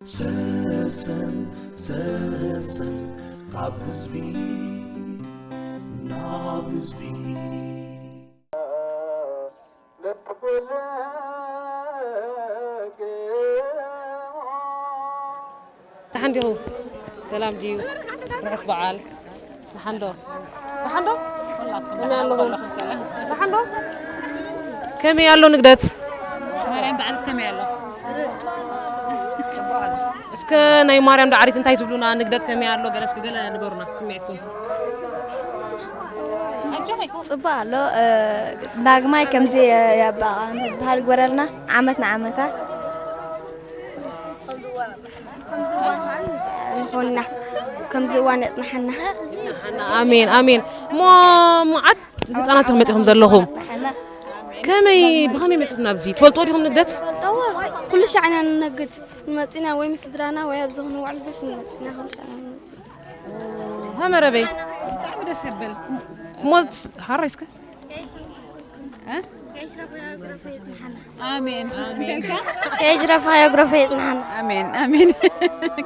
ሰሰን ሰሰን ካብ ህዝቢ ናብ ህዝቢ። ደሓን ዲኹ? ሰላም ድዩ? ርሑስ በዓል። ደሓን ዶ? ደሓን ዶ? ከመይ ኣለኹም? ደሓን ዶ? ከመይ ኣሎ ንግደት? ማርያም በዓልት ከመይ ኣሎ? እስከ ናይ ማርያም ዳዕሪት እንታይ ትብሉና? ንግደት ከመይ ኣሎ? ገለ እስኪ ገለ ንገሩና ስምዒትኩም። ጽቡቅ ኣሎ። ዳግማይ ከምዚ የባቃ እንትበሃል ግበረልና ዓመት ንዓመታ ንኾንና ከምዚ እዋን የጽናሓና። ኣሜን ኣሜን። እሞ መዓት ህፃናት ኢኹም መፂኹም ዘለኹም ከመይ ብኸመይ መፂኹም ናብዚ ትፈልጥዎ ዲኹም ንግደት? ፈልጠዎ ኩሉ ሻዕ ኢና ንነግድ ንመፂና ወይ ምስ ስድራና ወይ ኣብዚ ክንውዕል ደስ ንመፂና ኩሉ ሻዕ ኢና ንመፅእ። ሃመረበይ ብጣዕሚ ደስ የብል። ሞት ሓራይ እስከ ኣሜን። ከየጅረፋ የጉረፈ የፅንሓና። ኣሜን ኣሜን።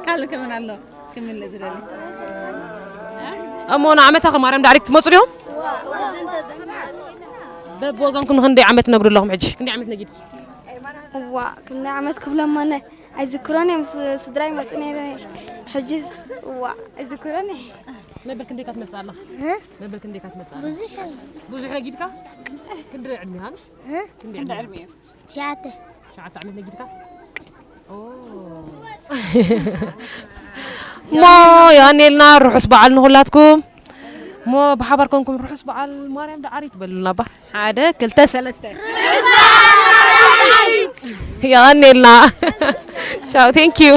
ካልእ ከመን ኣሎ ክምልእ ዝደሊ እሞ ንዓመታ ከ ማርያም ዳዕሪክ ትመፁ ዲኹም? በብወገንኩም ንክንደይ ዓመት ነግዱ ኣለኹም ሕጂ? ክንደይ ዓመት ነጊድኪ? እዋ ክንደይ ዓመት ክብለማነ ኣይዝክሮን እዮም። ስ- ስድራይ መፁ ነይረ። ሕጂስ እዋ ኣይዝክሮን እየ። መበል ክንደይ ኢካ ትመፅእ ኣለኻ? መበል ክንደይ ኢካ ትመፅእ ኣለኻ? ብዙሕ ነጊድካ? ክንደይ ዕድሜኻ ምሽ? ክንደይ ዕድሜ? ዕድሜ እዩ። ትሽዓተ ትሽዓተ ዓመት ነጊድካ? ኦ። እሞ የቐንየልና፣ ርሑስ በዓል ንኹላትኩም። እሞ ብሓባር ኮንኩም ርሑስ በዓል ማርያም ዳዕሪት በሉልና ባ። ሓደ ክልተ ሰለስተ። የቐንየልና። ቻው፣ ቴንክ ዩ።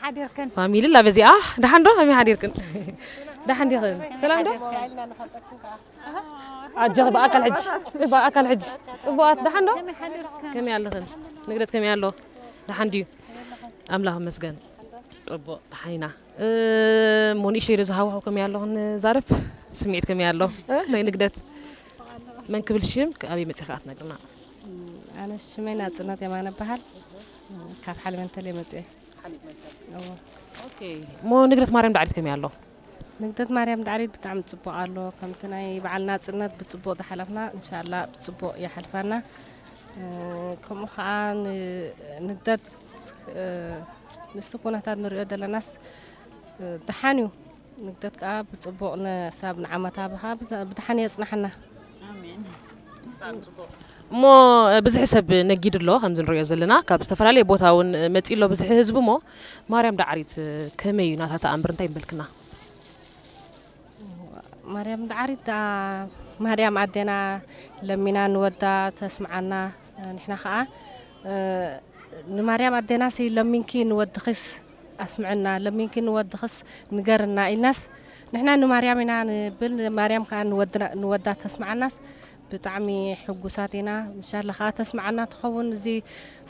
ሓዲርክን ፋሚሊ ላ በዚኣ ደሓን ዶ ከመይ ሓዲርክን? ደሓን ዲኽን? ሰላም ዶ? ኣጆኺ ብኣካል ሕጂ ብኣካል ሕጂ ጽቡቓት ደሓን ዶ? ከመይ ኣለኽን? ንግደት ከመይ ኣሎ? ደሓን ድዩ? ኣምላኽ ይመስገን። ጽቡቕ ደሓን ኢና። እ፣ እሞ ንእሽተይ ዶ ዝሃዋሁ ከመይ ኣሎ ክንዛረብ? ስምዒት ከመይ ኣሎ? እ፣ ናይ ንግደት መን ክብል ሽም ኣበይ መጺኻ ክትነግርና? ኣነ ሽመይ ናጽነት የማነ በሃል ካብ ሓሊመንተል እየ መጽኤ። እዎ። ኦኬ። እሞ ንግደት ማርያም ዳዕሪት ከመይ ኣሎ? ንግደት ማርያም ዳዕሪት ብጣዕሚ ጽቡቕ ኣሎ። ከምቲ ናይ በዓል ናጽነት ብጽቡቕ ዝሓለፍና እንሻላ ብጽቡቕ የሓልፋና። እ፣ ከምኡ ኸዓ ን- ንግደት እ፣ ምስቲ ኩነታት ንሪኦ ዘለናስ እ፣ ደሓን እዩ። ንግደት ከዓ ብጽቡቕ ንሳብ ንዓመታ ብኻ ብዛ- ብደሓን የጽናሕና። እሞ ብዝሒ ሰብ ነጊዱ ኣሎ ከምዚ ንሪኦ ዘለና ካብ ዝተፈላለየ ቦታ እውን መፂኡ ኣሎ ብዝሒ ህዝቢ እሞ ማርያም ዳዕሪት ከመይ እዩ ናታ ተኣምር እንታይ ምበልክና? ማርያም ዳዕሪት ደኣ ማርያም ኣዴና ለሚና ንወዳ ተስምዓና። ንሕና ኸዓ እ፣ ንማርያም ኣዴናሲ ለሚንኪ ንወድኽስ ኣስምዕና ለሚንኪ ንወድኽስ ንገርና ኢልናስ ንሕና ንማርያም ኢና ንብል። ማርያም ከዓ ንወድና- ንወዳ ተስምዓናስ ብጣዕሚ ሕጉሳት ኢና። እንሻላ ከዓ ተስምዓና ትኸውን። እዚ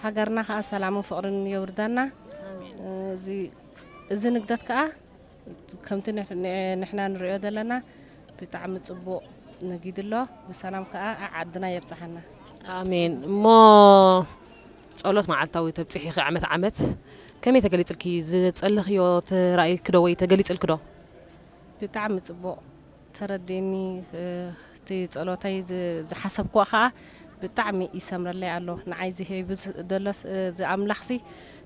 ሃገርና ከዓ ሰላምን ፍቕርን የውርዳና። እዚ- እዚ ንግደት ከዓ ከምቲ ንሕ- ንሕና ንሪኦ ዘለና ብጣዕሚ ፅቡቕ ነጊዱ ኣሎ። ብሰላም ከዓ ኣብ ዓድና የብፅሓና። ኣሜን። እሞ ጸሎት መዓልታዊ ተብፅሒኺ ዓመት ዓመት ከመይ ተገሊፅልኪ? ዝጸለኽዮ ተራእይኪ ዶ ወይ ተገሊፅልኪ ዶ? ብጣዕሚ ፅቡቕ ተረዲእኒ። እቲ ፀሎተይ ዝ- ዝሓሰብክዎ ከዓ ብጣዕሚ ይሰምረለይ ኣሎ። ንዓይ ዝሂቡ ዝ- ዘሎ ስ- እዚ ኣምላኽሲ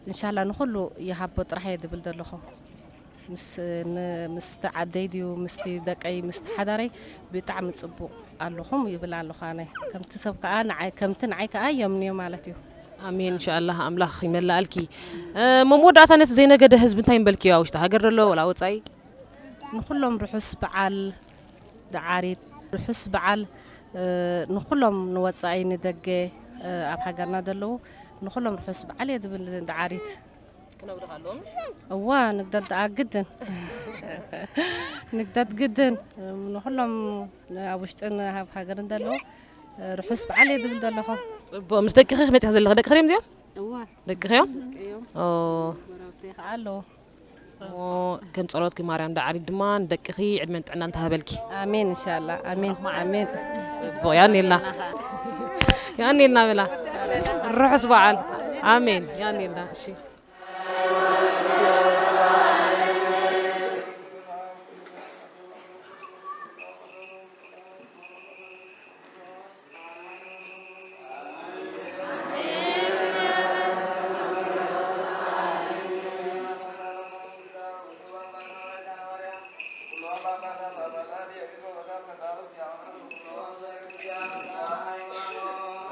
እንሻላ ንኹሉ ይሃቦ ጥራሕ እየ ዝብል ዘለኹ። ምስ ን- ምስቲ ዓደይ ድዩ ምስቲ ደቀይ ምስቲ ሓዳረይ ብጣዕሚ ፅቡቕ ኣለኹም ይብል ኣለኹ ኣነ። ከምቲ ሰብ ከዓ ንዓይ- ከምቲ ንዓይ ከዓ የምንዮ ማለት እዩ። ኣሜን። እንሻኣላህ ኣምላኽ ይመላኣልኪ። እ፣ መወዳእታ ነቲ ዘይነገደ ህዝቢ እንታይ ምበልክዮ? ኣብ ውሽጢ ሃገር ዘሎ ወላ ወጻኢ? ንኹሎም ርሑስ በዓል ደዓሪት፣ ርሑስ በዓል፣ እ፣ ንኹሎም ንወጻኢ ንደገ፣ እ፣ ኣብ ሃገርና ዘለዉ ንኹሎም ርሑስ በዓል እየ ዝብል ደዓሪት። ክነግዶ ኣለዎም። እዋ፣ ንግደት ደኣ ግድን። ንግደት ግድን። ንኹሎም ኣብ ውሽጥን ኣብ ሃገርን ዘለዉ ርሑስ በዓል እየ ዝብል ዘለኹ። ጽቡቕ። ምስ ደቅኺ መጺኺ ዘለኺ፣ ደቅኺ ድዮም እዚኦም? እዋ። ደቅኺ እዮም? ደቂ እዮም። ኦ። ጎረቤተይ ከዓ ኣለዉ። ኦ፣ ከም ጸሎትኪ ማርያም ደዓሪት ድማ ንደቅኺ ዕድመን ጥዕናን ትሃበልኪ። ኣሜን፣ እንሻላ። ኣሜን፣ ኣሜን። ጽቡቕ። ያኔልና። ያኔልና ብላ። ርሑስ በዓል። ኣሜን። ያኔልና። እሺ።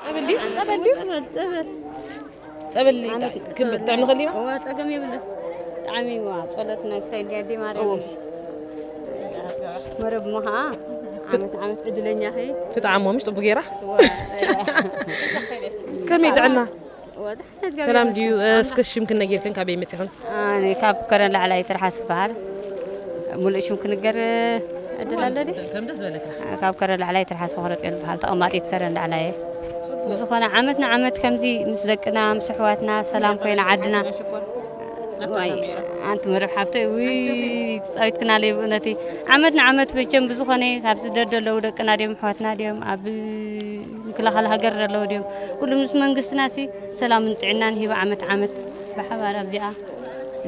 ጸበል ድዩ? ጸበል ድዩ? ጸበል፣ ጸበል። ጸበል ኣነ ይጣ-፣ ክብ-፣ ጥዕሚ ከሊና? እዋ፣ ጸገም የብሉን። ብጣዕሚ እዋ፣ ጸሎት ናይ ስታይ እንዲ ኣደይ ማርያም። እዎ። መረብ እሞ ኸዓ፣ ዓመት ዓመት ዕድለኛ ኸይ። ትጥዓሞ ምሽ ጥቡ ጌራ? እዋ። ከመይ ጥዕና? እዋ፣ ደሕና እግዚኣብሔር ሰላም ድዩ? ይመስገን። እስከ ሽምክን ነጊርክን ካበይ መጺኽን? ኣነ ካብ ከረን ላዕላይ ትርሓስ ይበሃል። ሙሉእ ሽም ክንገር ዕድል ኣሎ ድዩ? ከም ደስ ዝበለካ። ካብ ከረን ላዕላይ ትርሓስ መኸረጽዮን ይበሃል። ተቐማጢት ከረን ላዕላይ እየ። ብዝኾነ ዓመት ንዓመት ከምዚ ምስ ደቅና፣ ምስ ኣሕዋትና ሰላም ኮይና ዓድና። ዋይ፣ ኣንቲ መረብ ሓፍተይ፣ ውይ፣ ትጻዊትክናለይ ብእውነተይ። ዓመት ንዓመት መቸም ብዝኾነ ካብዚ ደደለዉ ደቅና ድዮም፣ ኣሕዋትና ድዮም፣ ኣብ ምክልኻል ሃገር ዘለዉ ድዮም፣ ኩሉ ምስ መንግስትና ሲ ሰላምን ጥዕናን ሂባ ዓመት ዓመት ብሓባር ኣብዚኣ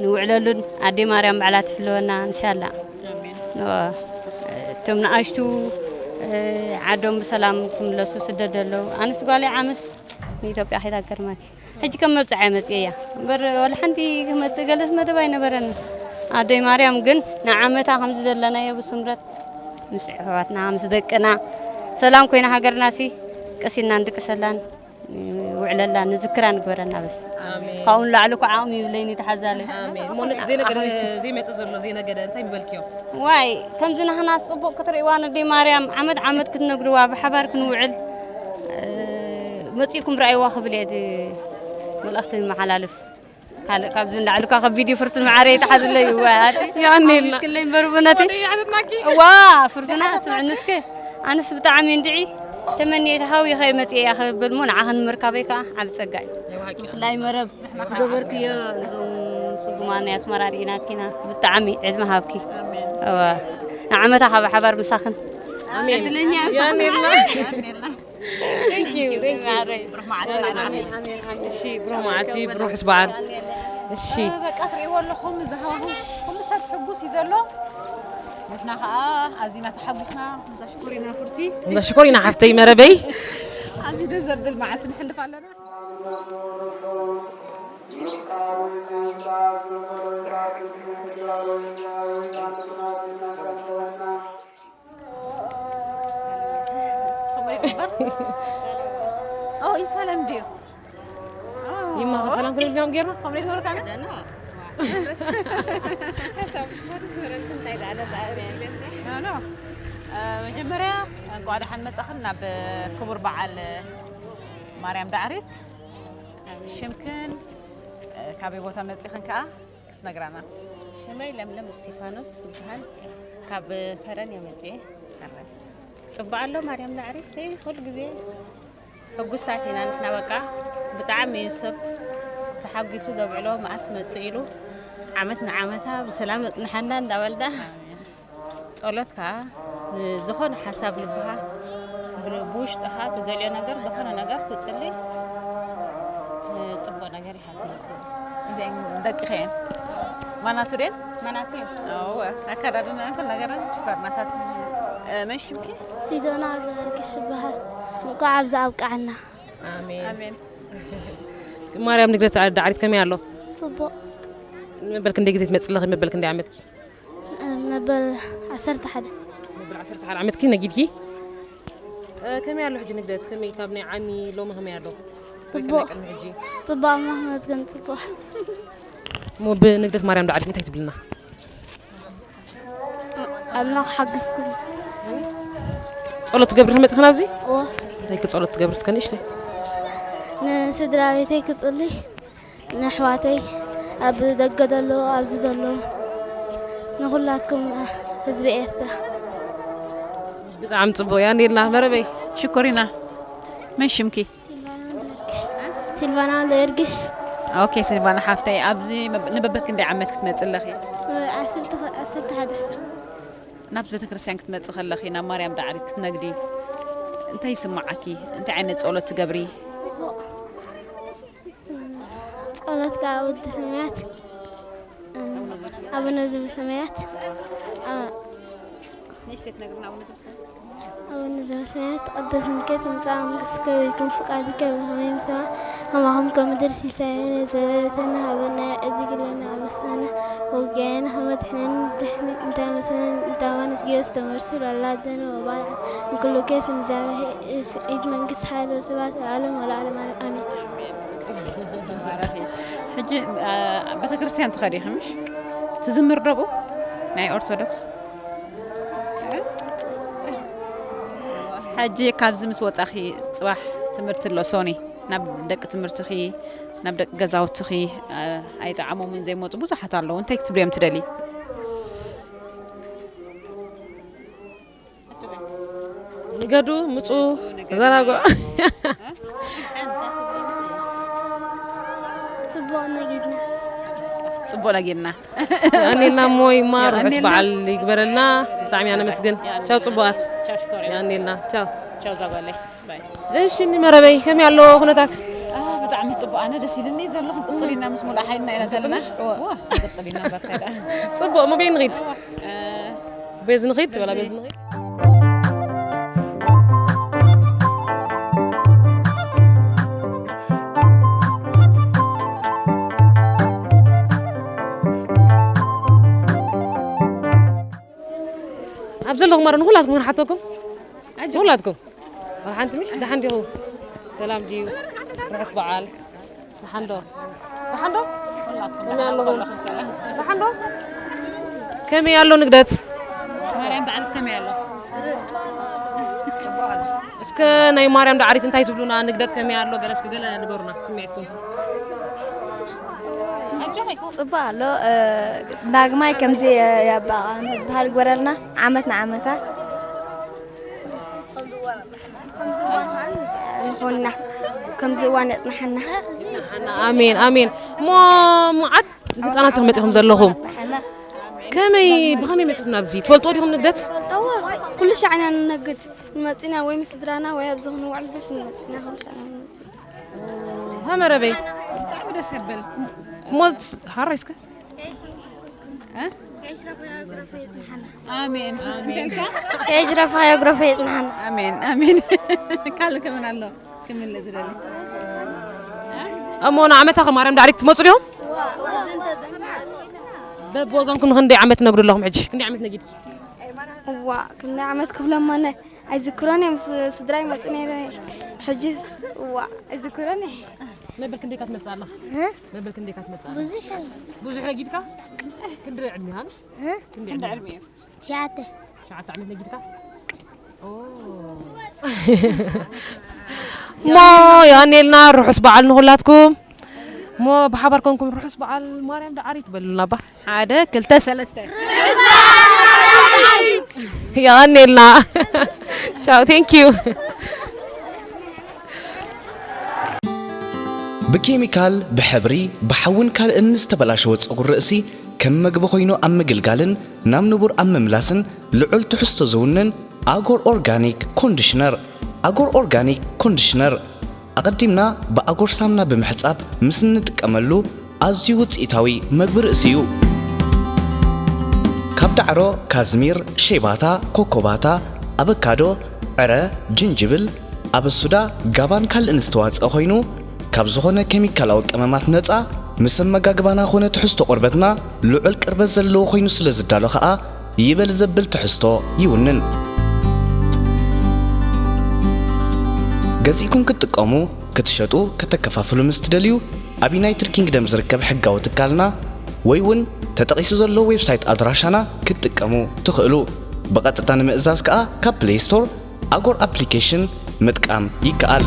ንውዕለሉን ኣደይ ማርያም ባዕላ ትሕልወና እንሻላ። ኣሜን። እዎ፣ እቶም ንኣሽቱ፣ እ፣ ዓዶም ብሰላም ክምለሱ ስደት ዘለዉ። ኣንስቲ ጓለይ ዓመስ ንኢትዮጵያ ከይዳ ገርማኒ። ሕጂ ከም መብጽዓ እየ መጽእያ። እምበር ወላ ሓንቲ ክመጽእ ገለስ መደብ ኣይነበረን። ኣደይ ማርያም ግን ንዓመታ ከምዚ ዘለናዮ ብስምረት ምስ ኣሕዋትና፣ ምስ ደቅና፣ ሰላም ኮይና ሃገርናሲ ቀሲና ንድቅሰላን፣ ውዕለላ፣ ንዝክራ ንግበረና በስ። ኣሜን። ካብኡ ንላዕሊ እኮ ዓቕሚ ይብለይን ይተሓዛለይ። ኣሜን። እሞ ነቲ ዘይነገደ፣ ዘይመጽእ ዘሎ ዘይነገደ እንታይ ምበልክዮ? ዋይ፣ ከምዚ ናህና ጽቡቕ ክትርእይዋ ነደይ ማርያም ዓመት ዓመት ክትነግድዋ ብሓባር ክንውዕል፣ እ፣ መጺእኩም ረኣይዋ ክብል እየ እቲ መልእኽቲ ዝመሓላልፍ። ካልእ ካብዚ ንላዕሊ እኳ ከቢድ እዩ፣ ፍርቱን መዓረይ ይተሓዝለይ። ዋይ፣ ኣቲ የቐንየልና። ክለይ እምበር ብነቲ። ወደይ ዓመትናኪ። ዋ፣ ፍርቱና ስምዕኒ እስከ። ኣነስ ብጣዕሚ እንድዒ ተመንየ ተሃዊኸ መጽየ እያ ክብል እሞ ንዓኽን ምርካበይ ከኣ ዓቢ ጸጋ እዩ። ናይ ብሓቂ። ብፍላይ መረብ ዝገበርክዮ ነዞም ስጉማን ናይ ኣስመራ ርኢናኪና ብጣዕሚ ዕድመ ሃብኪ። ኣሜን። እወ። ንዓመታ ካብ ሓባር ምሳኽን። ኣሜን። ዕድለኛ እያ። የቐንየልና። የቐንየልና። Thank you, thank you። ማዕረይ። ብሩኽ መዓልቲ። ኣሜን፣ ኣሜን፣ ኣሜን። እሺ፣ ብሩኽ መዓልቲ፣ ብሩኽ ርሑስ በዓል። እሺ። በቃ ትርእይዎ ኣለኹም፣ እዚ ሃዋህው ኩሉ ሰብ ሕጉስ እዩ ዘሎ። ንሕና ኸኣ ኣዚና ተሓጒስና፣ ነዛ ሽኮሪና ፍርቲ። ነዛ ሽኮሪና ሓፍተይ መረበይ። ኣዝዩ ደስ ዘብል መዓልቲ ነሕልፍ ኣለና። ኦ፣ ይሳለም ድዩ? ኦ። ይማ ሰላም ክንብል ኢና ጌርና? ከምኡ ይትበልካ? ደህና። ሓሳብ፣ ሓሳብ፣ እንታይ ደኣ፣ እንታይ ደኣ፣ እንታይ ደኣ። ኖ፣ ኖ። እ፣ መጀመርያ እንኳዕ ደሓን መጻኽን ናብ ክቡር በዓል ማርያም ዳዕሪት። ኣሜን። ሽምክን፣ እ፣ ካበይ ቦታ መጺኽን ከኣ? ነግራና። ሽመይ ለምለም እስቲፋኖስ ይበሃል። ካብ ከረን እየ መጽየ። ጽቡቕ ኣሎ ማርያም ዳዕሪትሲ ኩሉ ግዜ ሕጉሳት ኢና ንሕና። በቃ ብጣዕሚ እዩ ሰብ ተሓጒሱ ዘብዕሎ፣ መኣስ መጽእ ኢሉ ዓመት ንዓመታ ብሰላም የጽንሓና እንዳበልና። ጸሎት ከኣ ንዝኾነ ሓሳብ ልብኻ ብ-፣ ብውሽጥኻ ትደልዮ ነገር፣ ዝኾነ ነገር ትጽሊ፣ ንጽቡቕ ነገር ይሃብና። እዚአን ደቅኺ እየን? ማናቱ ድየን? ማናቱ እየን። እወ፣ ኣከዳድናን ኩሉ ነገረን ጭፈርናታት። እ፣ መን ሽምኪ? ሲዶና ገብረጊዮርጊስ ይበሃል። እንቋዕ ኣብዚ ኣብቅዓና። ኣሜን። ኣሜን። ማርያም ንግደት ዳዕሪት ከመይ ኣሎ? ጽቡቕ። መበል ክንደይ ግዜ ትመጽእ ኣለኺ? መበል ክንደይ ዓመትኪ? መበል ዓሰርተ ሓደ። መበል ዓሰርተ ሓደ ዓመትኪ ነጊድኪ? እ፣ ከመይ ኣሎ ሕጂ ንግደት? ከመይ ካብ ናይ ዓሚ ሎሚ ከመይ ኣሎ? ጽቡቕ። ጽቡቕ፣ ኣምላኽ ይመስገን፣ ጽቡቕ። እሞ ብንግደት ማርያም ዳዕሪት እንታይ ትብልና? ኣምላኽ ሓግዝኩም። ጸሎት ትገብሪ መጽኺ ናብዚ? እዎ። እንታይ ከ ጸሎት ትገብሪ እስከ ንእሽተይ? ንስድራ ቤተይ ክጽልይ፣ ንኣሕዋተይ፣ ኣብ ደገ ዘለዉ፣ ኣብዚ ዘለዉ፣ ንኹላትኩም ህዝቢ ኤርትራ። ብጣዕሚ ጽቡቕ፣ ያኔልና መረበይ። ሽኮሪና፣ መን ሽምኪ? ሲልቫና ወልደጊዮርጊስ። ሲልቫና ወልደጊዮርጊስ። ኦኬ፣ ሲልቫና ሓፍተይ፣ ኣብዚ መብ-፣ ንበበት ክንደይ ዓመት ክትመጽእ ኣለኺ? ዓሰርተ፣ ዓሰርተ ሓደ። ናብቲ ቤተክርስትያን ክትመጽእ ከለኺ፣ ናብ ማርያም ዳዕሪት ክትነግዲ እንታይ ይስምዓኪ? እንታይ ዓይነት ጸሎት ትገብሪ? ጽቡቕ። ጸሎት ከኣ ወዲ ሰማያት፣ ኣቡነ ዘበሰማያት፣ ኣ-፣ ንእሽተይ ትነግርና ኣቡነ ዘበሰማያት? ኣቡነ ዘበሰማያት፣ ይትቀደስ ስምከ፣ ትምጻእ መንግስትከ፣ ወይኩን ፍቃድከ በከመ ይምሰል ከማኹም ከምድር ሲሳየነ ዘለለተነ ሀበነ ሀድግ ለነ አበሳነ ወጌጋየነ ከመ ንሕነኒ ንድሕን እንተ መሰነ እንታዋን እስጊዮስ ተመርሱ ላላደነ ወባልዓን እንክሉኬ ስም እግዚኣብሔር ኢድ መንግስት ሓይል ወስብሐት ለዓለም ወለዓለም ዓለም ኣሜን። ሕጂ ቤተክርስትያን ትኸዲ ኢኺ ምሽ ትዝምር ደቡ ናይ ኦርቶዶክስ ሕጂ ካብዚ ምስ ወጻኺ ጽባሕ ትምህርቲ ኣሎ ሶኒ ናብ ደቂ ትምህርትኺ ናብ ደቂ ገዛውትኺ ኣይጠዓሞምን ዘይመፁ ብዙሓት ኣለዉ እንታይ ክትብልዮም ትደሊ? ንገዱ ምፁ ተዘናግዑ። ፅቡቕ ነጊድና። ፅቡቕ ነጊድና። የቐኔልና እሞ ይማር ርሑስ በዓል ይግበረልና። ብጣዕሚ ኢና ነመስግን። ቻው ፅቡቓት። የቐኔልና ቻው። እሺ እኒ መረበይ ከመይ ኣሎ ኩነታት? ብጣዕሚ ፅቡቕ ኣነ ደስ ኢልኒ ዘሎ ክንቅፅል ኢና ምስ ሙሉእ ሓይልና ኢና ዘለና። ክንቅፅል ኢና በርታ። ፅቡቕ እሞ በይ ንኺድ። በዚ ንኺድ በላ በዚ ንኺድ። ኣብ ዘለኹም ኣረ ንኹላትኩም ክንሓተኩም ንኹላትኩም ኣብ ሓንቲ ምሽ ደሓን ዲኹ ሰላም ድዩ ርሑስ በዓል ደሓን ዶ ደሓን ዶ ከመይ ኣለኹም ደሓን ዶ ከመይ ኣሎ ንግደት ማርያም በዓልት ከመይ ኣሎ እስከ ናይ ማርያም ዳዕሪት እንታይ ትብሉና ንግደት ከመይ ኣሎ ገለ እስኪ ገለ ንገሩና ስምዒትኩም ጽቡቅ ኣሎ ዳግማይ ከምዚ የባቃ ዝበሃል ግበረልና ዓመት ንዓመታ ንኾንና ከምዚ እዋን የጽንሓና ኣሜን ኣሜን እሞ መዓት ህፃናት ኢኹም መፂኹም ዘለኹም ከመይ ብኸመይ መፂኹም ናብዚ ትፈልጥዎ ዲኹም ንግደት ኩሉ ሻዕ ኢና ንነግድ ንመፂና ወይ ምስ ስድራና ወይ ኣብዚ ክንውዕል ደስ ንመፂና ኩሉ ሻዕ ኢና ንመፅእ ሃመረበይ ብጣዕሚ ደስ የብል ሞት ሓራይ እስከ ኣሜን የጅረፋ የግረፈ የፅንሓና ኣሜን ኣሜን ካልእ ከመን ኣሎ ክምልእ ዝደሊ እሞ ንዓመታ ከማርያም ዳዕሪክ ትመፁ ዲኹም በብወገንኩም ንክንደይ ዓመት ነግዱ ኣለኹም ሕጂ ክንደይ ዓመት ነጊድኪ ዋ ክንደይ ዓመት ክብለማነ ኣይዝክሮን እዮም ስድራይ መፁ ነይረ ሕጂስ ዋ ኣይዝክሮን እየ መበል ክንደይ ኢካ ትመፅእ ኣለኻ መበል ክንደይ ኢካ ትመፅእ ኣለኻ ብዙሕ ብዙሕ ነጊድካ ክንደይ ዕድሜ ሃምሽ ክንደይ ዕድሜ ትሽዓተ ትሽዓተ ዓመት ነጊድካ እሞ የቀኔልና ርሑስ በዓል ንኩላትኩም እሞ ብሓባር ኮንኩም ርሑስ በዓል ማርያም ዳዓሪት በሉልና ባ ሓደ ክልተ ሰለስተ የቐኔልና ቻው ቴንክ ዩ ብኬሚካል ብሕብሪ ብሓውን ካልእን ዝተበላሸወ ጸጉሪ ርእሲ ከም መግቢ ኮይኑ ኣብ ምግልጋልን ናብ ንቡር ኣብ ምምላስን ልዑል ትሕዝቶ ዝውንን ኣጎር ኦርጋኒክ ኮንዲሽነር ኣጎር ኦርጋኒክ ኮንዲሽነር ኣቐዲምና ብኣጎር ሳምና ብምሕጻብ ምስ እንጥቀመሉ ኣዝዩ ውጽኢታዊ መግቢ ርእሲ እዩ። ካብ ዳዕሮ፣ ካዝሚር፣ ሸይባታ፣ ኮኮባታ፣ ኣበካዶ፣ ዕረ፣ ጅንጅብል፣ ኣበሱዳ፣ ጋባን ካልእን ዝተዋጽአ ኮይኑ ካብ ዝኾነ ኬሚካላዊ ቀመማት ነጻ ምስ ኣመጋግባና ኾነ ትሕዝቶ ቆርበትና ልዑል ቅርበት ዘለዎ ኮይኑ ስለ ዝዳሎ ኸኣ ይበል ዘብል ትሕዝቶ ይውንን። ገዚእኩም ክትጥቀሙ ክትሸጡ ከተከፋፍሉ ምስ ትደልዩ፣ ኣብ ዩናይትድ ኪንግደም ዝርከብ ሕጋዊ ትካልና ወይ እውን ተጠቒሱ ዘሎ ዌብሳይት ኣድራሻና ክትጥቀሙ ትኽእሉ። ብቐጥታ ንምእዛዝ ከኣ ካብ ፕሌይ ስቶር ኣጎር ኣፕሊኬሽን ምጥቃም ይከኣል።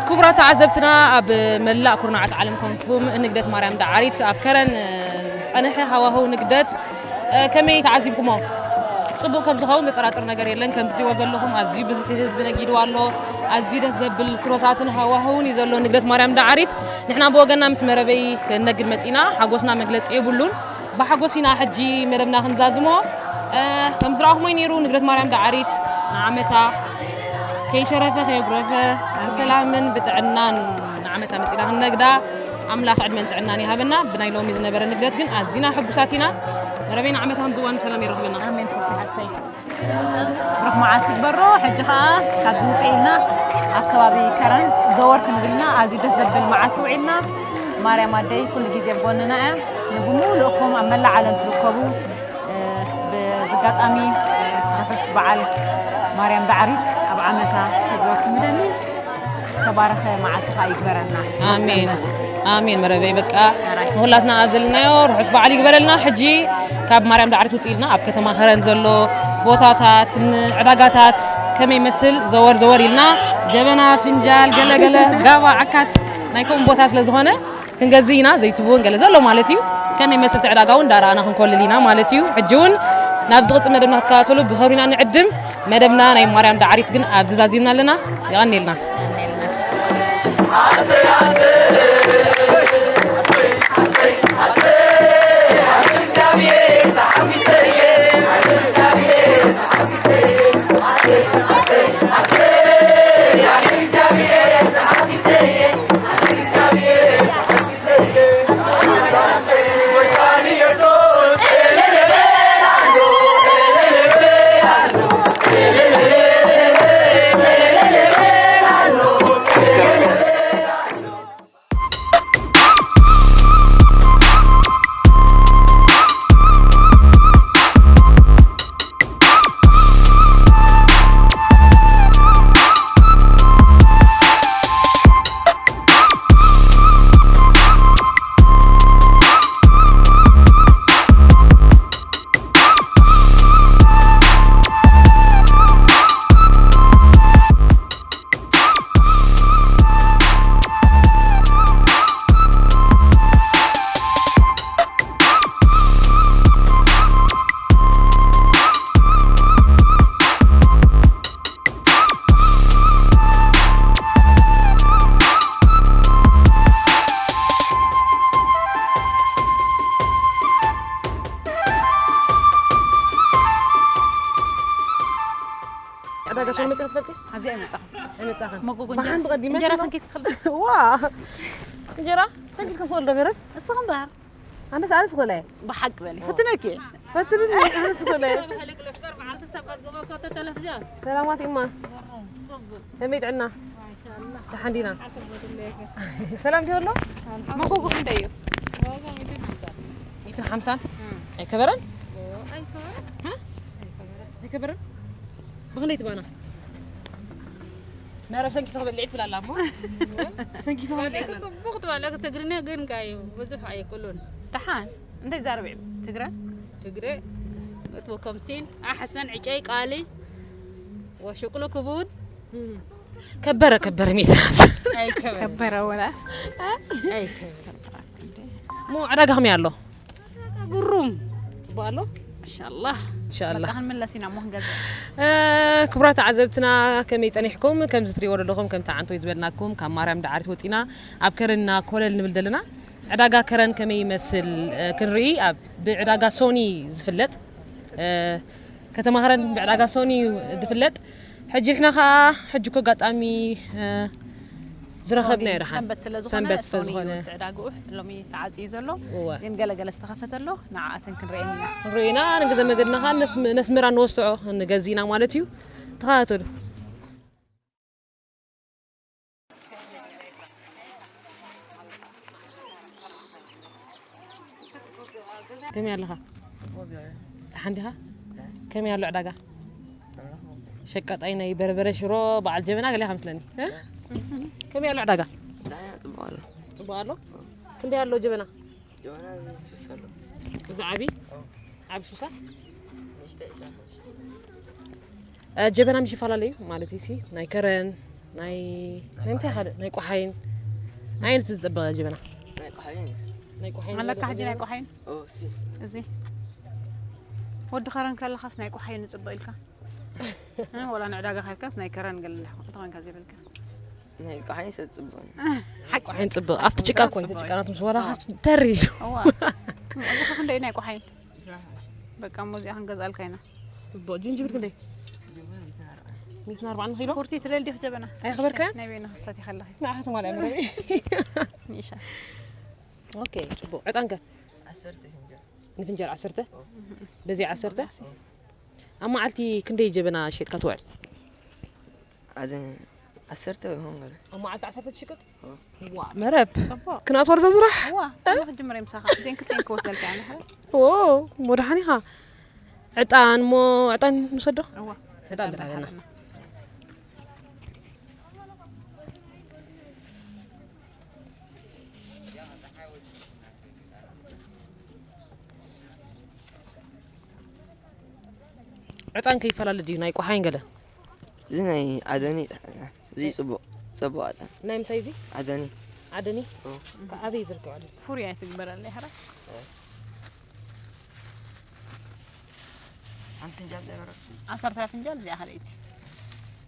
ክቡራት ተዓዘብትና፣ ኣብ መላእ ኩርናዓት ዓለም ኮንኩም ንግደት ማርያም ዳዓሪት ኣብ ከረን ዝጸንሐ ሃዋህው ንግደት ከመይ ተዓዚብኩሞ? ጽቡቕ ከም ዝኸውን ዘጠራጥር ነገር የለን። ከም ትሪእዎ ዘለኹም ኣዝዩ ብዙሕ ህዝቢ ነጊዱ ኣሎ። ኣዝዩ ደስ ዘብል ኩነታትን ሃዋህውን እዩ ዘሎ ንግደት ማርያም ዳዓሪት። ንሕና ብወገንና ምስ መረበይ ክነግድ መጺና፣ ሓጎስና መግለጺ የብሉን። ብሓጎስ ኢና ሕጂ መደብና ክንዛዝሞ። እ፣ ከም ዝረኣኹሞ እዩ ነይሩ ንግደት ማርያም ዳዓሪት ንዓመታ ከይሸረፈ ከየጉረፈ ብሰላምን ብጥዕናን ንዓመታ መጺና ክንነግዳ ኣምላኽ ዕድመን ጥዕናን ይሃበና። ብናይ ሎሚ ዝነበረ ንግደት ግን ኣዚና ሕጉሳት ኢና። መረበይ ንዓመታ ከም ዝዋን ብሰላም የራኽበና። ኣሜን ፍርቲ ሓፍተይ። ብሩኽ መዓልቲ ይግበሮ። ሕጂ ኸኣ ካብዚ ውፅእ ኢልና ኣብ ከባቢ ከረን ዘወር ክንብል ኢና። ኣዝዩ ደስ ዘብል መዓልቲ ውዒልና። ማርያም ኣደይ ኩሉ ግዜ ኣብ ጎንና እያ። ንብሙሉእኹም ኣብ መላእ ዓለም ትርከቡ፣ እ፣ ብዝጋጣሚ፣ እ፣ ርሑስ በዓል ማርያም ዳዕሪት ኣብ ዓመታ ክግበርኩም ምደሊ። ዝተባረኸ መዓልቲ ኸኣ ይግበረልና። ኣሜን። ሰንበት። ኣሜን መረበይ። በቃ ሕራይ። ንኹላትና ኣብ ዘለናዮ ርሑስ በዓል ይግበረልና። ሕጂ ካብ ማርያም ዳዕሪት ውፅእ ኢልና ኣብ ከተማ ከረን ዘሎ ቦታታት፣ ን-፣ ዕዳጋታት ከመይ ይመስል ዘወር ዘወር ኢልና ጀበና፣ ፍንጃል፣ ገለ ገለ ጋባ፣ ዓካት ናይ ከምኡ ቦታ ስለ ዝኾነ ክንገዝእ ኢና። ዘይቲ እውን ገለ ዘሎ ማለት እዩ። ከመይ ይመስል እቲ ዕዳጋ እውን እንዳረኣና ክንኮልል ኢና ማለት እዩ። ሕጂ እውን ናብ ዝቕጽል መደብና ክትከታተሉ ብኸብሪ ኢና ንዕድም። መደብና ናይ ማርያም ዳዕሪት ግን ኣብዚ ዛዚምና ኣለና። የቐንየልና። መጽእ ትፈልጢ? ኣብዚ ኣይመጻኹም። ኣይመጻኸን። መጎጎ ብሓንቲ እንጀራ ቀዲመ እንጀራ ድማ- ሰንኪት ትኽእል ዋ እንጀራ ሰንኪት ክፍል ዶ ምህረት? እሱ ከምባር ኣነስ ኣነስ ክእለ ብሓቂ በሊ ፍትነኪ። ፈትንኒ ኣነስ ክእለ ሕልቅልፍቅር በዓልቲ ሰበር ግበኮ ተተለፍጃ ሰላማት ኢማ ጽቡቅ ከመይ ጥዕና ማሻላ ደሓን ዲና ሓሰቦትለይከ ሰላም ዲሆሎ መጎጎ ክንደይ እዩ? ዋጋ ሚትን ሓምሳ ሚትን ሓምሳን ኣይከበረን ኣይከበረ ኣይከበረን ብክንደይ ትባና መረብ ሰንኪ ተበልዒ ትብላላ እሞ ሰንኪ ተበልዒ ትብላላ ጽቡቅ ትባለ ትግርኛ ግን ካዩ ብዙሕ ኣይክእሉን ደሓን እንታይ ዛርብ ትግረ ትግረ እትወ ከምሲን ኣሕሰን ዕጨይ ቃሊ ወሽቅሉ ክቡን ከበረ ከበረ ሚትን ሓምሳን ኣይከበረ ከበረ ወላ ኣይከበረ ሞ ዕዳጋ ከመይ ኣሎ ግሩም ጽቡቅ ኣሎ ኢንሻላህ ኢንሻላ በቃ ክንምለስ ኢና እሞ ክንገዝእ ክቡራት ተዓዘብትና ከመይ ጸኒሕኩም? ከምዚ ትሪእዎ ዘለኹም ከምቲ ዓንቶይ ዝበልናኩም ካብ ማርያም ዳዓሪት ወፂና ኣብ ከረንና ኮለል ንብል ዘለና። ዕዳጋ ከረን ከመይ ይመስል እ፣ ክንርኢ ኣብ ብዕዳጋ ሶኒ ዝፍለጥ እ፣ ከተማ ከረን ብዕዳጋ ሶኒ እዩ ዝፍለጥ። ሕጂ ንሕና ከዓ ሕጂ እኮ ኣጋጣሚ እ፣ ዝረኸብናዮ ደሓን ሰንበት ስለ ዝኾነ ሰንበት ስለ ሶኒ ዝኾነ እዩ እቲ ዕዳግኡ ሎሚ ተዓፅዩ ዘሎ እወ። ግን ገለገለ ዝተኸፈተ ኣሎ ንዓኣተን ክንርእየን ኢና ርኢና ንገዘ መገድና ከዓ ነስ- ነስመራ ንወስዖ ንገዚና ማለት እዩ። ተኸታተሉ። ከመይ ኣለኻ? ደሓን ዲኻ? ከመይ ኣሎ ዕዳጋ? ሸቃጣይ ናይ በርበረ ሽሮ በዓል ጀበና ገለ ኢኻ መስለኒ። እ? ከመይ ኣሎ ዕዳጋ? ጽቡቅ ኣሎ። ጽቡቅ ኣሎ። ክንደይ ኣሎ ጀበና? ጀበና እዚ ሱስ ኣሎ። እዚ ዓቢ ዓቢ ሱሳ ንእሽተይ ሻሽ። እ፣ ጀበና ምሽ ይፈላለዩ ማለት እዩ ሲ ናይ ከረን ናይ ናይ ምንታይ ሓደ ናይ ቆሓይን ናይ ዓይነት ዝጸበቐ ጀበና ናይ ቆሓይን። ናይ ቆሓይን ኣለካ ዝበለጸ ሕጂ ናይ ጀበና? ቆሓይን ኦ ሲ። እዚ ወዲ ከረን ከለኻስ ናይ ቆሓይን ንጽበ ኢልካ እ፣ ወላ ንዕዳጋ ከድካስ ናይ ከረን ገለ እንተ ኮንካ ዘይብልካ ናይ ቆሓይን ሰብ ጽቡቅ። ሓቂ ቆሓይን ጽብቕ ኣብቲ ጭቃ እኮ እዩ ጭቃ ናት ምስ ወላ ተሪ ኢሉ እዋ እዚ ከ ክንደይ ናይ ቆሓይን በቃ እሞ እዚኣ ክንገዝኣልካ ኢና ጽቡቕ ጅንጅብል ክንደይ ሚእትን ኣርባዓን ኪሎ ፉርቲ ትደል ዲኹ ጀበና ኣይኸበርካን? ናይ በይና ክሳት ይኸላኺ ንዓኸት ማልያ መረቢ ሚሻ ኦኬ ጽቡቕ ዕጣንከ ዓሰርተ ፍንጃል። ንፍንጀል ዓሰርተ በዚ ዓሰርተ ኣብ መዓልቲ ክንደይ ጀበና ሸጥካ ትውዕል ኣደ ዓሰርተ ይሆን ገለ። ኣብ መዓልቲ ዓሰርተ ትሽቅጥ ዋ መረብ ጽቡቕ ክናት ወርዶ ስራሕ እዋ ኣነ ክጅምር ምሳኻ እዚን ክልተን ክወስደልካ እያ ንሕረ ኦ ሞድሓኒኻ ዕጣን ሞ ዕጣን ንሰዶ እዋ ዕጣን ብርሃና ዕጣን ከይፈላለ ድዩ ናይ ቆሓይን ገለ እዚ ናይ ዓደኒ እዚ ጽቡቅ። ጽቡቅ ኣጣ። ናይ ምንታይ እዚ ዓደኒ። ዓደኒ ኦ። ኣበይ ዝርከብ ዓደኒ ፍሩይ ኣይትግበረለይ ሕረ ሓንቲ ፍንጃል ዘይበረ። ዓሰርተ ፍንጃል እዚኣ ካልኣይቲ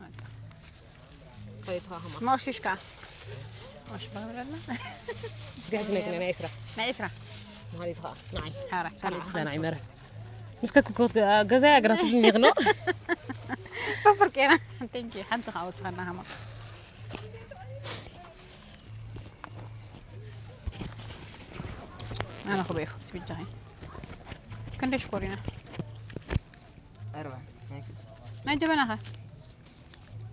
በቃ ካልእቲ ከዓ ከማ መቕሽሽ ከዓ መቕሽሽ ባህብረልና ጋሕቲ ናይ ናይ ዕስራ ናይ ዕስራ መሃሪት ከዓ ንዓይ ሓራ ካልእቲ ከዓ ንዓይ መረ ምስ ከክኮት ገዛይ ኣገራት ብኒ ይኽኖ ፈፍርቄና ቴንኪ ሓንቲ ከዓ ወፅኸና ሃማ ኣነ ክበይ ትብጃኸ ክንደይ ሽኮሪና ኣርባ። ናይ ጀበናኸ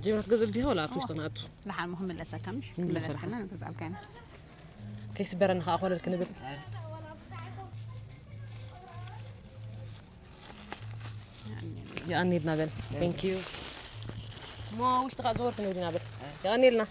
ጀመት ገዝል ዲሆ ላ ኣብቲ ውሽጢ ናቱ ደሓን ሞ ክምለሰካ ምሽ ንመለሰልካ። ክምለስከና ንገዝኣልካ ኢና ከይስበረኒ ከዓ ኮለል ክንብል የቐኒልና በል thank you እሞ ውሽጢ ከዓ ዘወር ክንብል ኢና በል የቐኒልና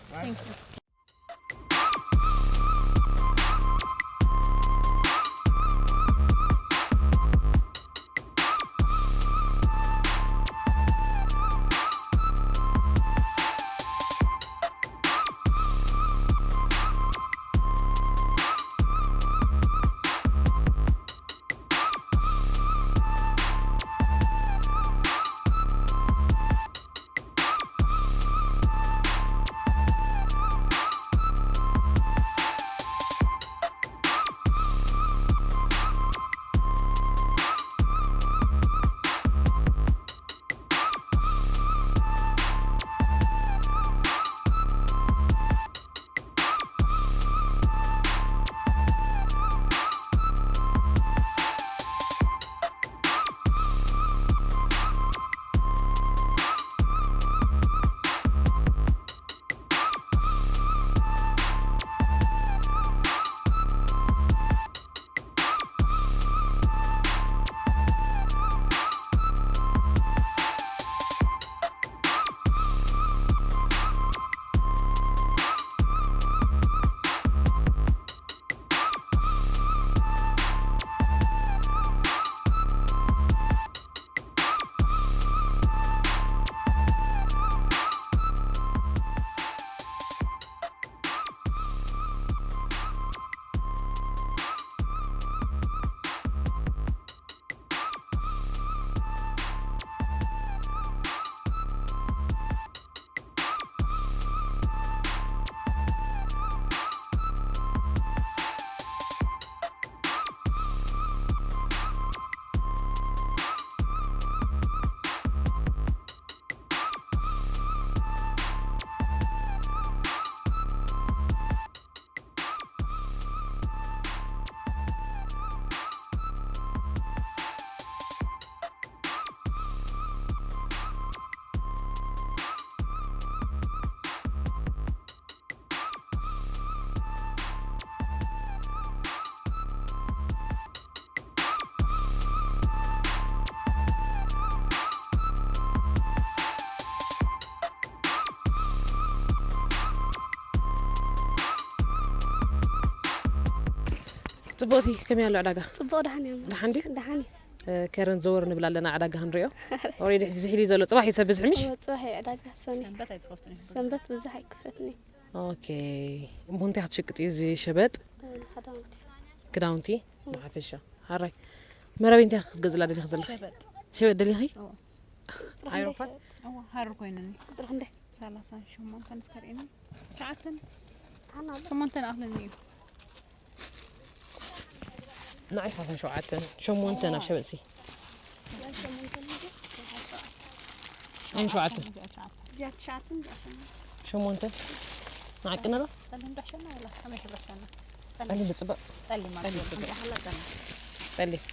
ጽቡቕቲ፣ ከመይ ኣሎ ዕዳጋ? ጽቡቕ፣ ደሓን እዮም። ደሓን ድዩ? ደሓን እዩ። እ፣ ከረን ዘወር ንብል ኣለና፣ ዕዳጋ ክንሪኦ። ኦሬዲ ሕጂ ዝሒል እዩ ዘሎ። ጽባሕ እዩ ሰብ ብዝሒ፣ ምሽ? ጽባሕ እዩ ዕዳጋ፣ ሰኒ። ሰንበት ኣይትኸፍቱን ኢኹም። ሰንበት ብዙሕ ኣይክፈትን እዩ። ኦኬ። እሞ እንታይ ክትሸቅጥ እዩ እዚ ሸበጥ? እ፣ ክዳውንቲ። ክዳውንቲ? ብሓፈሻ። ሓራይ። መረበይ እንታይ ክትገዝላ ደሊኺ ዘለኺ? ሸበጥ። ሸበጥ ደሊኺ? እዎ። ጽባሕ ኣውሮፓ? እንታይ ሸበጥ? እዎ፣ ሃሩር ኮይኑኒ። ጽባሕ እንታይ? ሰላሳን ሸሞንተን እስከ ርእየኒ። ትሽዓተን፣ ሓና ኣሎ። ሸሞንተን ኣኽለኒ እዩ። ንዓይ ሰላሳን ሸውዓተን፣ ሸሞንተን ኣብ ሸበጥሲ። ናይ ሸሞንተን እዩ። ኣይን ሸውዓተን። እዚኣ ትሽዓተን፣ እዚኣ ሸሞንተን። ሸሞንተን። ንዓቅኒ ዶ? ጸሊም ዶ ሸና ወላ ከመይ ሕብሪ ሸና? ጸሊም። ጸሊም ዝጽበቕ። ጸሊም ጸሊም ማለት ጽበቕ። ሓንቲ ሓላ ጸሊም። ጸሊም።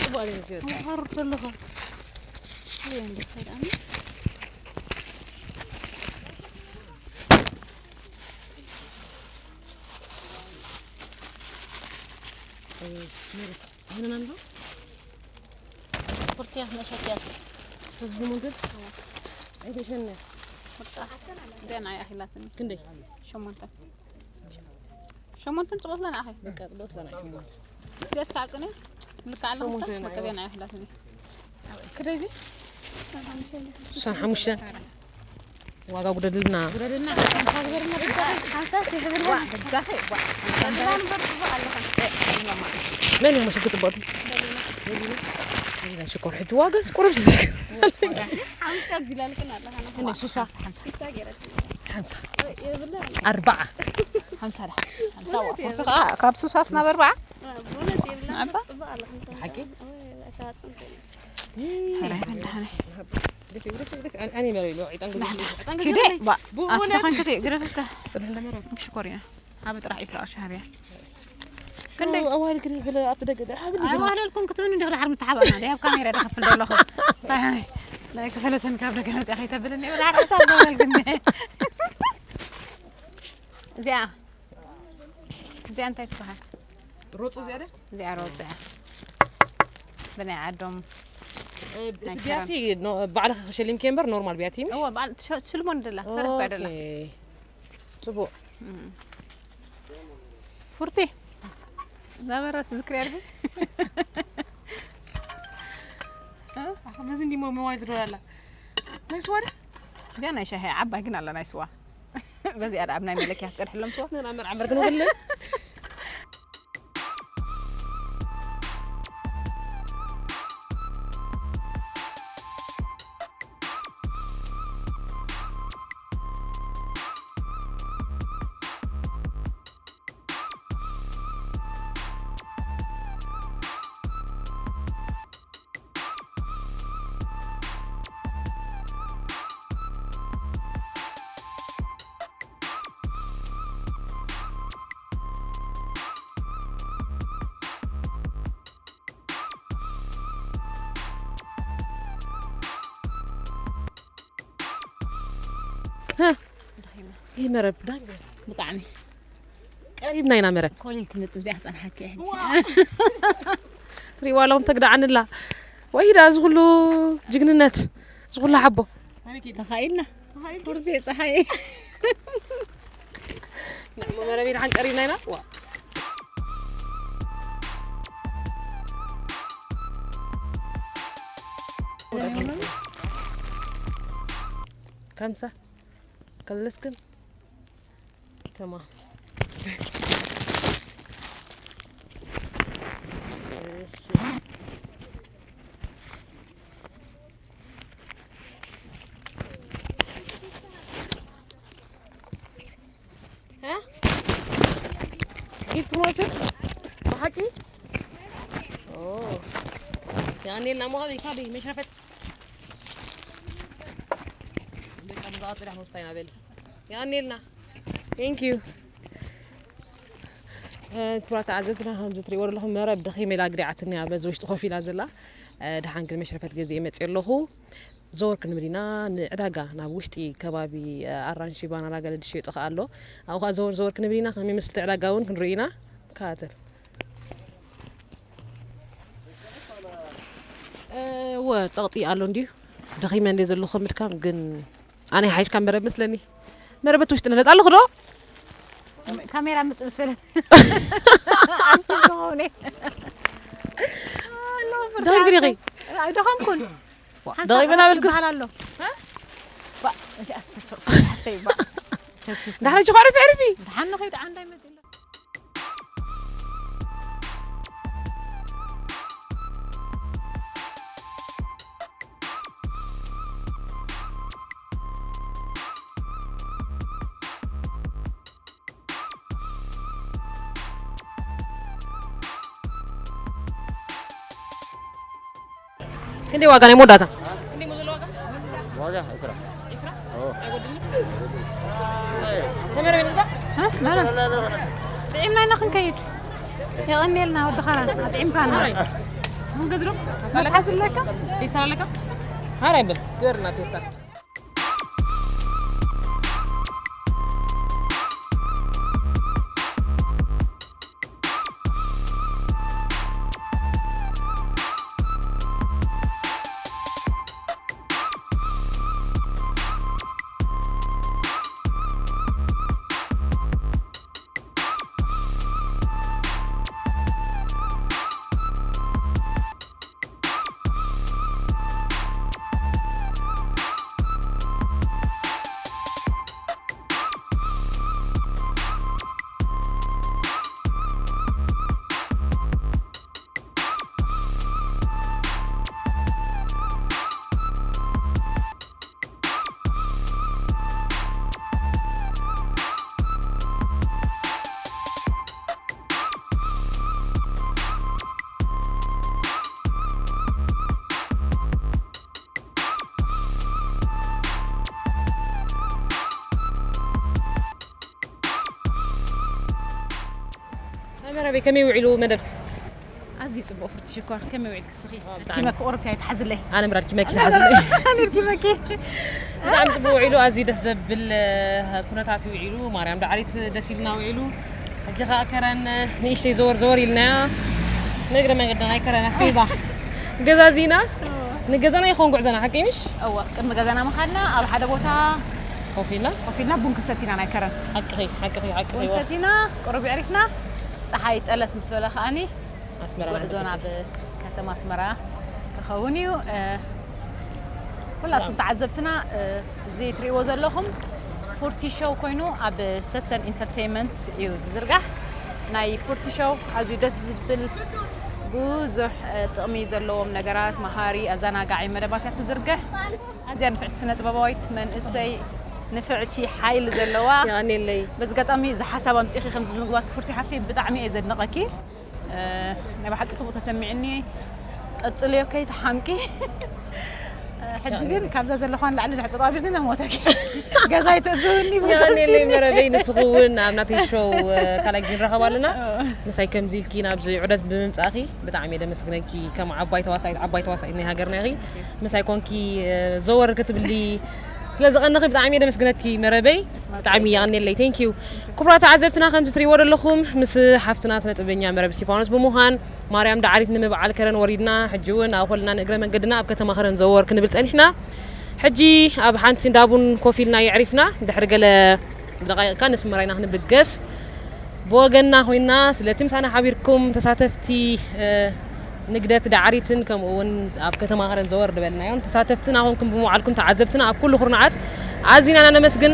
ጽቡቕ ኣገኘት ይወጣ። ሃሩር ዘለኹ። ወይ እንዴት ታዲያ? ኣይ፣ መሬት። ኣሁን ናንዶ? ኩርቲያ መሸትያስ። ህዝቢ ሙንትን? ኣይተሸነ። እዚኣ ንዓይ ኣኺላትኒ። ክንደይ? ሸሞንተ። ሸሞንተን ጽቡቕ ለና ኣኺ? በቃ ጽቡቕ ለና ሸሞንተ። እዚኣ ስተዓቅነ? ልካ ኣለኹ ሸሞንተ በቃ እዚኣ ንዓይ ኣኺላትኒ። ክደዚ? ስሳን ሓሙሽተ። ዋጋ ጉደልና። ጉደልና ሓምሳ ግበርና በጃኺ። ሓምሳ ይሕብርና። በጃኺ፣ ዋ። መን እዩ መሸኪ ጽቡቕቲ? ሽኮር ሕጂ ዋጋ ስቁርብ ዝዘግ። ሓምሳ ቢላልክን ኣለኻ። እኔ ሱሳ። ሓምሳ። ሱሳ ገይረትኒ። ሓምሳ። የብላ። ኣርባዓ። ሓምሳ ደሓ። ሓምሳ ዋ። ፎቶ ከዓ ካብ ሱሳስ ናብ ኣርባዓ? ብእውነት የብላ። ኣባ? ጽቡቕ ኣላ ሓምሳ። ሓቂ? ወይ፣ እታ ጽቡቕ። ኪደ ባ ኣስተ ኮንክቲ ግረፍ እስከ። ጽንሕ እንደመረ። ሽኮር ኢና። ኣብ ጥራሕ ዒስራ ቅርሺ ሃብያ። ክንደይ? ኣዋህል ክዲ ብለ ኣብቲ ደገ ደሓ ብሊ። ኣይዋህለልኩም ክትብኒ እንዲኽ ድሓር ምተሓባእና። ደይ ኣብ ካሜራ ደኸፍል ዘለኹ። ኣይ፣ ናይ ክፈለተን ካብ ደገ መጽያ ከይተብልኒ። ድሓር ሓሳብ ዘበልግኒ። እዚኣ፣ እዚኣ እንታይ ትበሃል? ሮጡ እዚኣ ደ? እዚኣ ሮጡ እያ። ብናይ ዓዶም እ፣ እቲ ናይ ቢያቲ ኖ-፣ ባዕልኺ ክሸሊምኪ እምበር ኖርማል ቢያቲ ምሽ? እወ፣ በዓል ትሸ-፣ ትሽልሞ ንደላ፣ ትሰርሕ እኳ ደላ። ኦኬ። ጽቡቕ። እም። ፉርቲ። ነበረ ትዝክሪ ኣለኺ? እ? ኣኸ መዚ እንዲሞ መዋል ዝዶ ኣላ። ናይ ስዋ ደ? እዚኣ ናይ ሻሂ ዓባይ ግን ኣላ ናይ ስዋ። በዚኣ ደኣ ኣብ ናይ መለኪያ ትቀድሕሎም ስዋ። ነና መርዓ መርግን ወለ። ይህ መረብ ዳን ብጣዕሚ ቀሪብና ኢና መረብ። ኮሊል ትመጽእ እዚኣ ክጸንሓኪ እያ ሕጂ። ትሪእዋ ኣለኹም ተግዳዓንላ። ወይ ዳ እዚ ኩሉ ጅግንነት፣ እዚ ኩሉ ሓቦ። ተኻኢልና። ኩርዜ ጸሓይ። ንዕሞ መረብ ኢና ሓንቀሪብና ኢና። ዋ። ከምሳ ከለስክን ተማም። እ? ጊፍት መውሰድ ብሓቂ? ኦ። ያኔ እና ሞኸቢ ካቢ መሽረፈት። በቃ፣ ብዛዕባ ጽዳሕ ወሳኝ ናበል። ያኔልና። Thank you። እ፣ ክቡራት ተዓዘብትና፣ ከምዚ ትሪእዎ ዘለኹም መረብ ደኺመ ኢላ ኣግዲዓትኒ እያ በዚ ውሽጢ ኮፍ ኢላ ዘላ። እ፣ ደሓን ግን መሽረፈት ገዚኤ መፂእ ኣለኹ። ዘወር ክንብል ኢና ንዕዳጋ፣ ናብ ውሽጢ ከባቢ፣ እ፣ ኣራንሺ፣ ባናና ገለ ዝሸይጡ ከኣ ኣሎ። ኣብኡ ከኣ ዘወር ዘወር ክንብል ኢና፣ ከመይ ይመስል እቲ ዕዳጋ እውን ክንርኢ ኢና። ከታተል። እ፣ ወ፣ ጸቕጢ ኣሎ እንድዩ። ደኺመ እንድየ ዘለኹ፣ ምድካም ግን ኣነ ይሓይሽ ካብ መረብ መስለኒ። መረበት ውሽጢ ነለጥ ኣለኹ ዶ? ካሜራ ምጽ ምስ በለት ኣንቲም ከሆነ ደኸምኪ ዲኺ? ኣይደኸምኩን። ደኺበና በልክስ? ይበሃል ኣሎ። ባ፣ እሺ፣ ኣሰሶ፣ ሓፍተይ፣ ባ። ዳሕረጅ ኳ ዕርፊ ዕርፊ። ደሓን ንኸይድ ዓንዳይ መጽእ ኣሎ። ክንደይ ዋጋ ናይ መወዳእታ? ዋጋ ዕስራ። ጥዒምና ኢና ክንከይድ። የቐንየልና ወዲ ኸራ ኣጥዒምካና። ምንገዝሮ መትሓዚ ኣለካ? ፌስታል ኣለካ? ሓራይ በል ግበርና ፌስታል። መረበይ ከመይ ውዒሉ መደብ? ኣዝዩ ጽቡቕ ፍርቲ ሽኮር ከመይ ውዒልክ እስኺ? ኪመ ክቑርብቲ ኣይትሓዝለይ። ኣነ ምራድ ኪመኪ ሓዝለይ። ኣነ ኪመኪ ብጣዕሚ ጽቡቕ ውዒሉ ኣዝዩ ደስ ዘብል ኩነታት ውዒሉ። ማርያም ዳዕሪት ደስ ኢልና ውዒሉ። ሕጂ ኸኣ ከረን ንእሽተይ ዘወር ዘወር ኢልናያ። ንእግረ መንገድና ናይ ከረን ኣስቤዛ ገዛዚና ንገዛና ይኸውን ጉዕዞና ሓቂ ምሽ? እወ ቅድሚ ገዛና ምኻድና ኣብ ሓደ ቦታ ኮፍ ኢልና ኮፍ ኢልና ቡን ክሰቲና ናይ ከረን ሓቅኺ ሓቅኺ ሓቅኺ ቡን ሰቲና ቁሩብ ይዕሪፍና ፀሓይ ጠለስ ምስ በለ ከኣኒ ኣስመራ ጉዕዞ ናብ ከተማ ኣስመራ ክኸውን እዩ። ኩላትኩም ተዓዘብትና እዚ ትሪእዎ ዘለኹም ፉርቲ ሾው ኮይኑ ኣብ ሰሰን ኢንተርቴይንመንት እዩ ዝዝርጋሕ። ናይ ፉርቲ ሾው ኣዝዩ ደስ ዝብል ብዙሕ ጥቕሚ ዘለዎም ነገራት መሃሪ ኣዘናጋዒ መደባት እያ ትዝርግሕ። ኣዝያ ንፍዕቲ ስነ ጥበባዊት መንእሰይ ንፍዕቲ ሓይሊ ዘለዋ የቐኔለይ በዚ ኣጋጣሚ እዚ ሓሳብ ኣምፂእኺ ከምዚ ምግባር ክፍርቲ ሓፍተይ ብጣዕሚ እየ ዘድንቐኪ። ናይ ብሓቂ ፅቡቅ ተሰሚዕኒ። ቀፅልዮ ከይትሓምቂ። ሕጂ ግን ካብዛ ዘለኳ ንላዕሊ ድሕጥጦ ኣቢልኒ መሞተኪ። ገዛ ይትእዝውኒ የቐኔለይ መረበይ ንስኹ እውን ኣብ ናተይ ሾው ካልኣይ ግዜ ንራኸብ ኣለና። ምሳይ ከምዚ ኢልኪ ናብዚ ዑደት ብምምፃእኺ ብጣዕሚ እየ ደመስግነኪ። ከም ዓባይ ተዋሳኢት ዓባይ ተዋሳኢት ናይ ሃገርና ኢኺ። ምሳይ ኮንኪ ዘወር ክትብሊ ስለ ዝቐነኺ ብጣዕሚ እየ ደመስግነኪ መረበይ። ብጣዕሚ የቐኔለይ thank you። ክቡራት ተዓዘብትና ከምዚ ትሪእዎ ዘለኹም ምስ ሓፍትና ስነ ጥበበኛ መረብ እስቲፋኖስ ብምዃን ማርያም ዳዕሪት ንምብዓል ከረን ወሪድና ሕጂ እውን ኣብ ኮልና ንእግረ መንገድና ኣብ ከተማ ከረን ዘወር ክንብል ጸኒሕና። ሕጂ ኣብ ሓንቲ እንዳ ቡን ኮፍ ኢልና የዕሪፍና ድሕሪ ገለ ደቃይቕካ ነስመራ ኢና ክንብገስ። ብወገንና ኮይና ስለቲ ምሳና ሓቢርኩም ተሳተፍቲ ንግደት ዳዕሪትን ከምኡ እውን ኣብ ከተማ ከረን ዘወር ዝበልናዮን ተሳተፍቲ ናኹንኩም ብምውዓልኩም ተዓዘብትና ኣብ ኩሉ ኩርናዓት ኣዚና ኢና ነመስግን።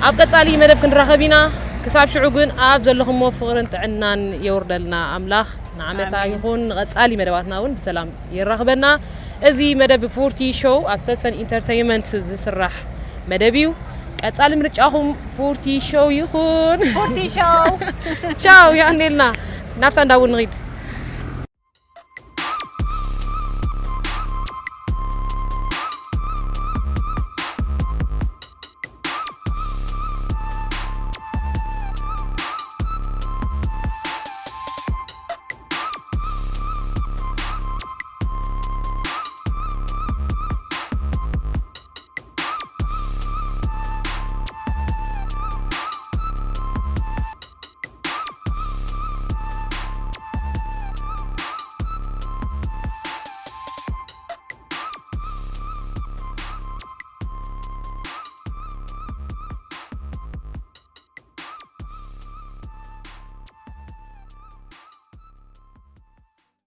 ኣብ ቀጻሊ መደብ ክንራኸብ ኢና። ክሳብ ሽዑ ግን ኣብ ዘለኹሞ ፍቕርን ጥዕናን የውርደልና ኣምላኽ። ንዓመታ ይኹን ንቐጻሊ መደባትና እውን ብሰላም የራኽበና። እዚ መደብ ፉርቲ ሾው ኣብ ሰሰን ኢንተርተይመንት ዝስራሕ መደብ እዩ። ቀጻሊ ምርጫኹም ፉርቲ ሾው ይኹን። ፉርቲ ሾው። ቻው ያኔልና ናብታ እንዳቡን ንኺድ።